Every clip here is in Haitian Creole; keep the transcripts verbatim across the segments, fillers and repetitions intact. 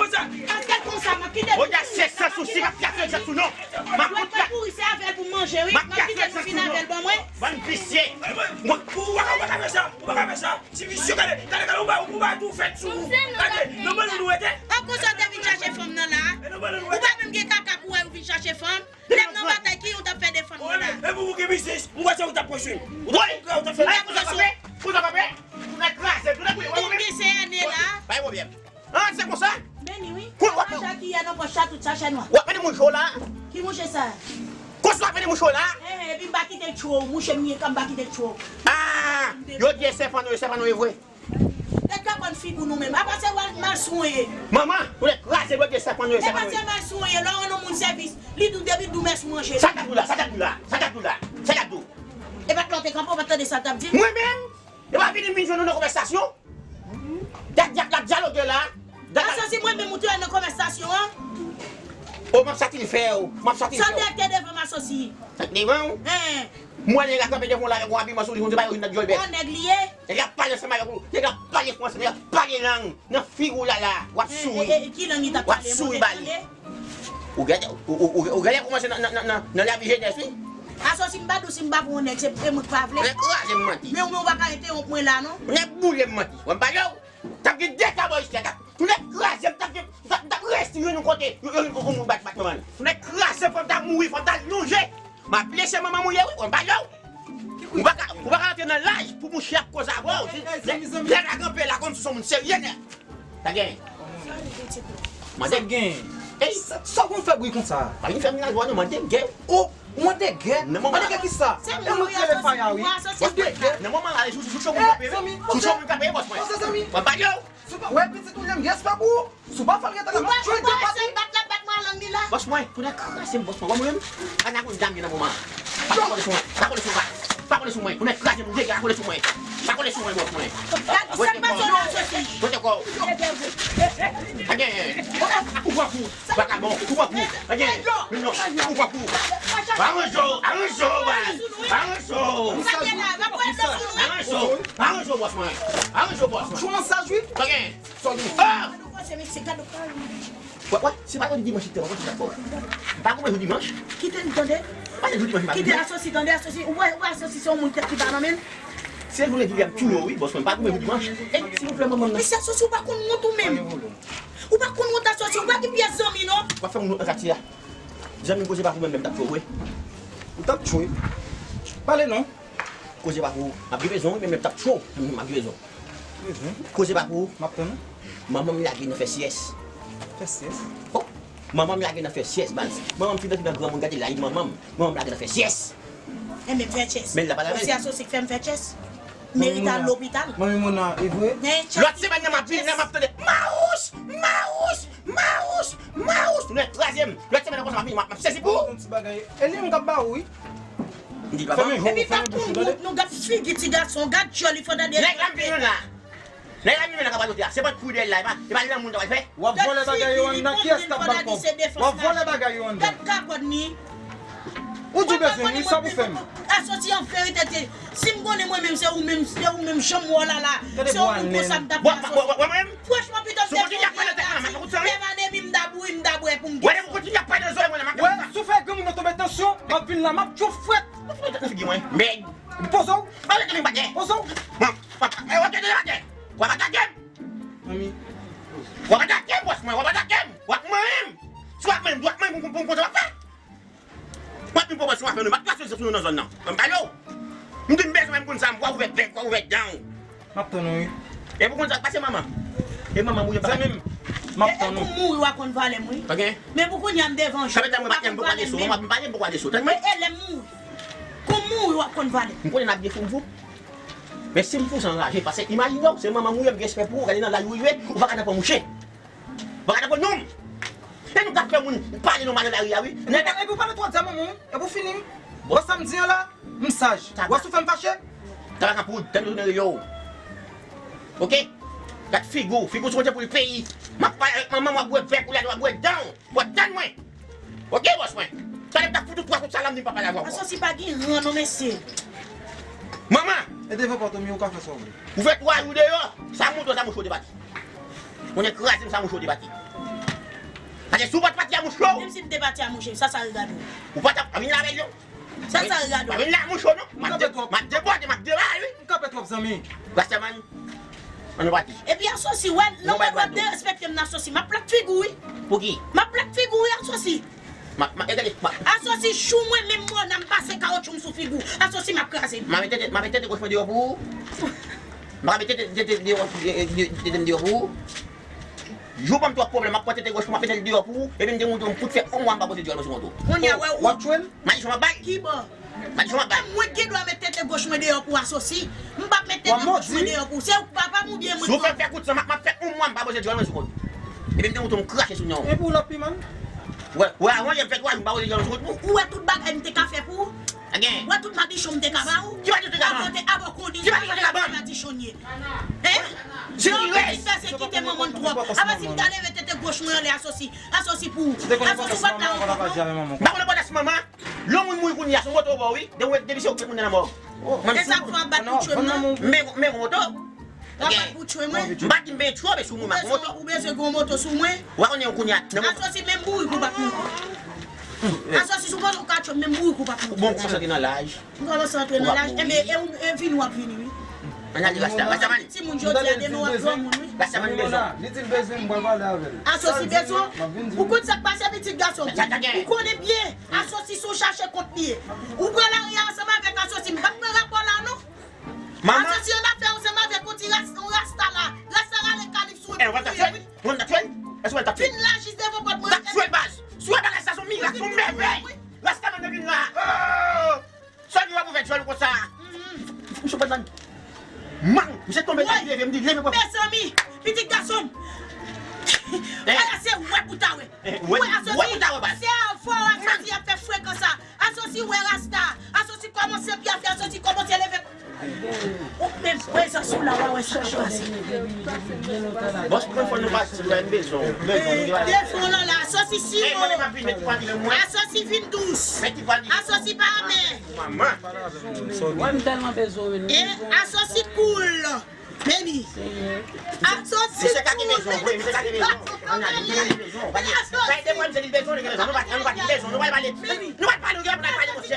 kòmanse. Paske l konsa, m ap kite l. Odyasye sans ou si m ap kase sans ou non. M ap kase sans ou non. Mwen pouri se avè l pou manje, wi. M ap kite l fin avè l ban mwen. Bann visye. Ou pa ka fè sa. Ou pa ka fè sa. Ti visye, gade, gade, gade, ou pa, ou pa tou fèt sou ou. Gade, nan bann nou rete. An konsa w te vin chache fanm nan la. Ou pa menm gen kaka pou wè ou vin chache fanm. Lè m nan batay, ki Pa gen pwoblèm. Ah, se konsa? Beni, wi. Kou w ap. Manje ki yè nan pòch la, tout sa, chè nwa. W ap mennen mouche w la? Ki mouche sa? Konsa w ap mennen mouche w la? Eh, epi m pa kite l tchwe w. Mouche m ye, kan m pa kite l tchwe w. Ah, yo di e sèpan nou ye, sèpan nou ye vre. Tèt la konn figi w nou menm. Apa se mal, mal sou w ye. Manman, ou lè kraze dwèt de sèpan nou ye, sèpan nou ye. Epa se mal sou w ye, lè w rann yon moun sèvis, li di w depi di w mèsi w manje. Sa k ap di w la, sa k ap di w la, sa k ap di w la, sa k ap di w. Epa lè w te kanpe, w pa t tande sa l t ap di? Mwen menm? Epa vini m vin jwenn ou nan konvèsasyon? Dat dyak l ap dyaloge la. Dat. Asosi mwen menm ou te wè nan konvèsasyon an? O, m ap satisfè w, m ap satisfè w. Sa w te devan m asosi? Sa k devan w? Hen. M wè nèg la kanpe devan w la avèk yon abiman sou li, konn se pa yo vin nan djòl bèf. O, nèg li ye? Nèg la pale ansanm avèk ou, nèg la pale fransè, nèg la pale lang nan figi w la la, w ap souri. E, e, e, ki lang li t ap pale? W ap souri ba li. Ou genlè, ou, ou, ou, ou genlè kòmanse nan, nan, nan, nan, nan lavi jenès wi. Asosi m pa di w si m pa pran yon nèg, se, se mwen k pa vle. Nèg kraze m manti. Men ou, men ou pa ka entewonp mwen la non. Nèg boule m manti. W ap pale w. T ap gen de kabòy isit la, t ap, tounen kraze m, t ap gen, m t ap, m t ap resi youn kote, yon, yon, yon moun bat, bat manman l. Tounen kraze m, fò m ta mouri, fò m ta lonje. M ap lese manman m ou ye wi, w ap pale w. Ou pa ka, ou pa ka rantre nan laj pou mouche ap koze avè w. Nèg la kanpe la kòmsi se yon moun serye nèt. Sa gen? Mande. Sa gen? Ey, sa, sa w konn fè bri konsa? Pa vin fè m lajwa non, mande gen. O, mande gen? Mande gen kisa? E mwen k rele Faya wi. Mande gen. Nan moman la, sou, sou, sou cho moun kanpe wi. Sou cho moun kanpe wi, bòs mwen. Mwen pa yo. Wè pitit ou, lè m gen respè pou ou. Si w pa fè l rete la, m ap tchwe l de pati. Bat la, bat mwen lang li la. Bòs mwen, tounen kraze m, bòs mwen. Wè mwen menm? Anakonda m ye nan moman. Pa kole sou mwen, pa kole sou mwen. Pa kole sou mwen, tounen kraze m, dega, pa kole sou mwen. Pa kole sou mwen, bòs mwen. Gad sa k pase w la, Sosi. Pote kò w. Pa gen. Ou pran kou. Vakabon, ou pran kou. Pa gen. Men non, ou pran kou. Aranje w, aranje w, baz. Aranje w. Aranje w, aranje w, bòs mwen. Aranje w, bòs mwen. Chou an saj wi. Pa gen. Sòl mwen. Ah! Wè, wè, se pa jodi dimanch li te, wè, kontinye ak fò. Pa konprann jodi dimanch. Kite m tande. Pa jodi dimanch, pa. Kite Asosi tande, Asosi. Ou wè, ou wè Asosi se yon moun tèt ki pa nan men l. Se jounen jodi a m tchoulo wi, bòs mwen. Pa konprann jodi dimanch. E, silvouplè, manman m nan. Mesye Asosi, ou pa konn wont ou menm. Ou pa konn wont Asosi, ou pa gen pyès zanmi non. W ap fè moun wont nan katye a. Zanmi m koze pa pou mwen menm, m t ap tchwe w vre. Ou t ap tchwe. Pale non. Koze pa pou ou. M ap gen rezon wi, men m t ap tchwe w. M ap gen rezon. Koze pa pou ou. M ap tann ou. Manman m lage nan fè syès. Fè syès? O! Manman m lage nan fè syès, baz. Manman m fin antre nan granmoun, gade laj manman m. Manman m lage nan fè syès. Enben fè syès. Men l la pa lave. Ou se Asosi k fè m fè syès? Merite al lopital. Manmi Mona, e vre? Lòt semèn nan m ap vin la, m ap tande Mawouch! Mawouch! Mawouch! Mawouch! Tounen kraze m. Lòt semèn nan konsa m ap vin, m ap, m ap sezi pou ou. Yon ti bagay. E li menm k ap ba ou wi. M di l pa ban m. Epi gad kou nou, nou gad figi ti gason, gad djòl li fò tande. Nèg la m vin la. Nèg la m vin la k ap radote a. Se pa pou dèyè l la, e pa, e pa lanmou l ta pral fè. W ap vòlè bagay yo anndan, kiyès k ap ba l kòb? W ap vòlè bagay yo anndan. Gad kakòn li. Ou di w bezwen m wi, sa pou fè m. Asosi an verite te, si m konnen mwen menm se ou menm, se ou menm janm wè w la la. Se yon moun konsa m t ap fè Asosi. Franchman, pito m te fè yon vye gati, lèv anemi m ta bouri, m ta bwè pou m gen fòs. Wè, depi w kontinye ap pale nan zòrèy mwen la, m ap fè sa. Wè, si w fè granmoun nan tonbe tansyon, m ap vin la, m ap tchwe w frèt. Mèg. Poze w. Pale de m pa gen. Poze w. Mwen, w ap, w ap gade atè. W ap atake m. Manmi. W ap atake m, bòs mwen, w ap atake m. W ap manyen m. Si w ap manyen m, w ap manyen m pou, pou, pou, pou, w ap fè. Mwen vin pran pòsyon afè nou, m ap pase sou nou nan zòn nan. Mwen pa yo. M di m bezwen m konn sa, m pral ouvè bèk, pral ouvè dan w. M ap tann ou wi. E pou konn sa k pase manman. E manman mouye pa. Zanmi m, m ap tann ou. E, e pou mouri w a konn valè m wi. Pa gen. Men pou kounye a m devan jou. Sa vle di mwen pa gen pokwa de so, mwen pa gen pokwa de so. Tann mwen. E, e lè m mouri. Pou mouri w a konn valè m. M konnen n ap gen fou m fou. Men si m fou sa anraje, paske imajine w, se manman mouye m gen respè pou ou, gade nan laj ou rive, ou pa ka nan pran mouche. Ou pa ka nan pran nonm. E nou ka fè moun pale nou mal nan lari a wi. Nèg la. Epi w pale twò di a manman w, epi w fini. Bon sa m di an la, m saj. Ou wè si w fè m fache. Tabak an poud, tann yo tounen reyo w. Oke? Gad figi w, figi w se yon te pou l peyi. M ap pale avèk manman w, w ap bwè bèk ou la, w ap bwè dan w. W ap tann mwen. Oke, bòs mwen. Talè m t ap fout ou twa kout salam, di m pa pale avè w ankò. Asosi pa gen ran non, mesye. Manman! E devan pòt ou, men ou ka fè sa w vle. Ou fè twa jou deyò, sa mouton, sa mouch ou te pati. Konnen kraze m, sa mouch ou te pati. Paske si w pa t pati a mouch ou. Menm si m te pati a mouch, sa sa regade w? Ou pa t ap vin la avè l non. Sa sa regade w? Pa vin la a mouch ou non. M ap de-, m ap debòde, m ap debare wi. M kanpe twòp zanmi. Rastaman. Ann nou pati. Epi Asosi, wè, lè w wè w ap derespekte m nan Asosi, m ap plat figi w wi. Pou ki? M ap plat figi w wi Asosi. Ma, ma, e gade, ma. Asosi, jou mwen menm mò nan m pase kawotchou m sou figi w. Asosi, m ap kraze. M a mete, m a mete tete kòch mwen deyò pou ou. M a mete tete, tete deyò, tete m deyò pou ou. Jou ban m twòp pwoblèm, m ap pran tete goch pou m ap mete l deyò pou ou, epi m te montre w m fout fè yon mwa m pa poze dyòl mwen sou kont ou. Kounye a, wè ou. W ap tchwe l? Madichon m ap bay. Ki bò? Madichon m ap bay. Mwen gen dwa met tete goch mwen deyò pou Asosi. M p ap met tete goch mwen deyò pou ou. Se ou k papa m oubyen mwen k papa m? Si w fè m fè kout san, m ap, m ap fè yon mwa m pa poze dyòl mwen sou kont ou. Epi m te montre w m krache sou non w. E pou lòt piman? Wè, wè, avan yè m fè twa jou m pa poze dyòl mwen sou kont ou. Ou wè tout bagay m te ka fè pou ou? Ou wè tout madichon m te ka ba ou? Ki madichon te ka ba m? Avan te, avan kondisyon. Ki madichon te ka ba m? Madichon ye. Hein? Yon pitit pèsekite manman l twòp. Apa si m ta leve tete goch mwen anlè Asosi, Asosi pou ou. Asosi ou pa t la ankò non. M pa konn enpòtans manman. Lè yon moun mouri kounye a, se yon moto w ba w wi. Depi, depi se ou ki met moun nan lanmò. E sa k fè w ap bat pou tchwe m nan? Men, men yon moto. W ap bat pou tchwe mwen? M pa di m benyen tchwe w, men si w mouri m ap yon moto. Ou bezwen gen yon moto sou mwen? Ou pa konnen yon kounye a. Asosi menm bourik ou p ap mouri. Asosi sou moto ou ka tchwe m, menm bourik ou p ap mouri. Bon, ou kòmanse antre nan laj. M kòmanse antre nan laj. Enben, e ou, e vini w ap vini wi. Ann ale Rasta, Rasta man. Timoun jodi a demen w ap granmoun wi. Rasta man bezwen. Li di l bezwen m, m pral pale avè l. Asosi bezwen w? Ou konn sa k pase pitit gason m? Ou konnen byen, Asosi si w chache kont li ye. Ou pran lari a ansanm avèk Asosi, m p ap pran rapò la non. Manman. Asosi ann afè ansanm avèk yon ti ras-, yon Rasta la. Rasta rale kalif sou ou. Wi. Vin la jis devan pòt mwen. L ap tchwe l baz. Si w wè bagay sa se yon mirak, se yon mèvèy. Rasta man vin la. Sòl yo ap ouvè djòl konsa. Misye pran nan. Mang, misye tonbe la, leve, m di leve pran. Mezanmi, pitit gason m. Ala se wè pou ta wè. Wè Asosi, se avè w Asosi ap fè frekan sa. Asosi wè Rasta. Asosi kòmanse pyafya, Asosi kòmanse leve. Ou menm prezans ou la, w a wè sa k ap pase. Bòs, pou mwen fò nou pati, m bezwen w. Defon nan la, Asosi siro. Asosi vin dous. Asosi pa amè. Manman. Mwen m tèlman bezwen w, wi. E Asosi koul. Meni. Asosi koul. Misye ka gen bezwen, wi, misye ka gen bezwen. Ann ale, misye ka gen bezwen. Bay de mwen, misye di l bezwen, li gen bezwen. Nou pa, nou pa di bezwen, nou pa pale. Nou pa pale, nou pa pale, monchè.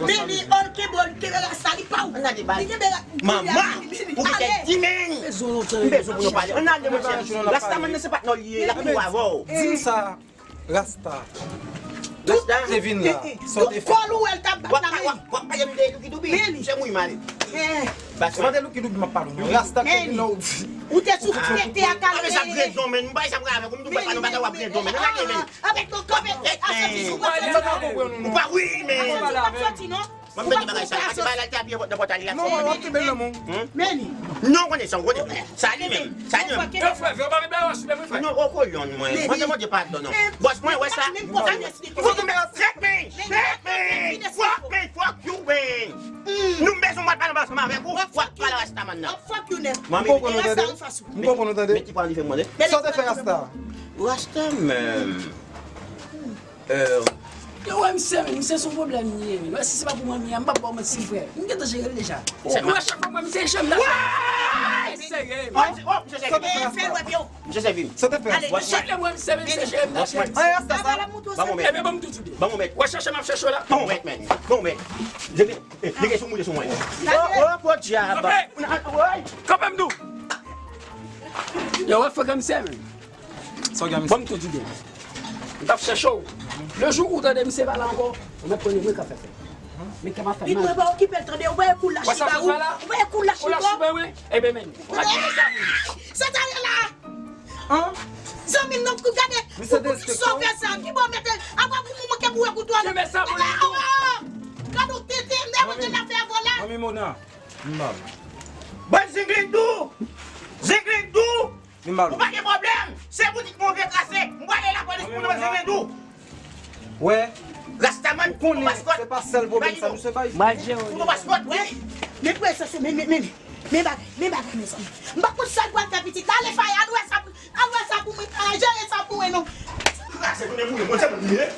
Meni, ol ke bol, ke la sa li pa ou. Ann ale, bay. Li gen bela. Manman, ou gen tèt di men. M bezwen pou nou pale. Ann ale, monchè. Rasta man nan se patnè w li ye, l ap pou avè w. Di m sa. Rasta. Rasta. Te vin la. Sa w te fè? Kòl ou wè l t ap bat la, men. W ap pale m de Lucky Dube. Meni. Misye mouri mal. Bas. Se pa de Lucky Dube m ap pale w non. Rasta te vin la ou di. Ou te sou fete a kalme. Sa grandon, men. M pa sa pral avèk ou, m tou pa pale w, w ap grandon, men. Avèk ton kanpe. Ou pa wi, men. Ou pa wi, men. Ou pa soti non. Mwen mete bagay sa. Ase bagay la te apiye nan pòt la. Non, w ap kenbe l nan men w. Meni. Non, konnen sa, konnen. Sa li menm. Sa li menm. Yo, frè, yo pa vin bay wòch menm, wi, frè. Non, o kolòn mwen. Mwen te mande padon, non. Bòs, mwen wè sa. Fòk mwen, fuck me, fuck me, fuck me, fuck you, man. Nou bezwen mwen pale ansanm avèk ou. W ap pale Rastaman nan. Manmi, m poko nou tande. M poko nou tande. Men ki pale li fè mwen. Sa w te fè Rasta? Rasta menm. Yo, wè misye, men, misye se yon pwoblèm li ye, men. Wè, si se pa pou manmi a, m p ap ba w manti, frè. M gentan jere l deja. Ou wè, chak fwa m wè misye, je m nan. Serye, men. Misye sèvi m. Misye sèvi m. Sa te fè? Chak lè m wè misye, men, misye je m nan, cheri. Ban m yon mèt. Ebyen, ban m tou di. Ban m yon mèt. Wè, chèche m ap chèche w la. Ban m yon mèt, men. Ban m yon mèt. Li gen sou mouye sou mwen. O, o, podyab. Kanpe m tou. Yo, wè, frè, misye, men. Sa w gen, misye? Ban m tou di byen. M t ap chèche w. Le jou ou tande misye pa la ankò, ou mèt konnen mwen k ap fè fè. Men kè m ap fè mal. Vin mwen pa okipe l tande, ou pa wè kou lach li ba ou? Ou pa wè kou lach li ba ou? Kou lach li ba ou, wi. Ebyen, men. Ou pa di sa. Sa ta ye la. Zanmi m nan kou gade. Misye derespekte w. Sovè sa, ki bò mete l? Apa pou moman ke pou wè kou twò. Kenbe sa pou li tou. Gade ou tete, m te mete l ap fè vòlè. Manmi Mona. M ba w. Bann zinglindou! Zinglindou! Li mal. Ou pa gen pwoblèm. Se boutik mwen vle krase. M prale lapolis pou nou zenglendou. Wè. Rastaman, konnen se pa sèl pwoblèm sa misye bay. Pou nou paspòt, wi. Men prezans ou, men, men, men, men bagay, men bagay, mezanmi. M pa konn sa l pral fè pitit la. Ale, Faya, al wè sa pou, al wè sa pou mwen, Faya, jere sa pou mwen, non. Krase, tounen mouri, mwen se moun li ye.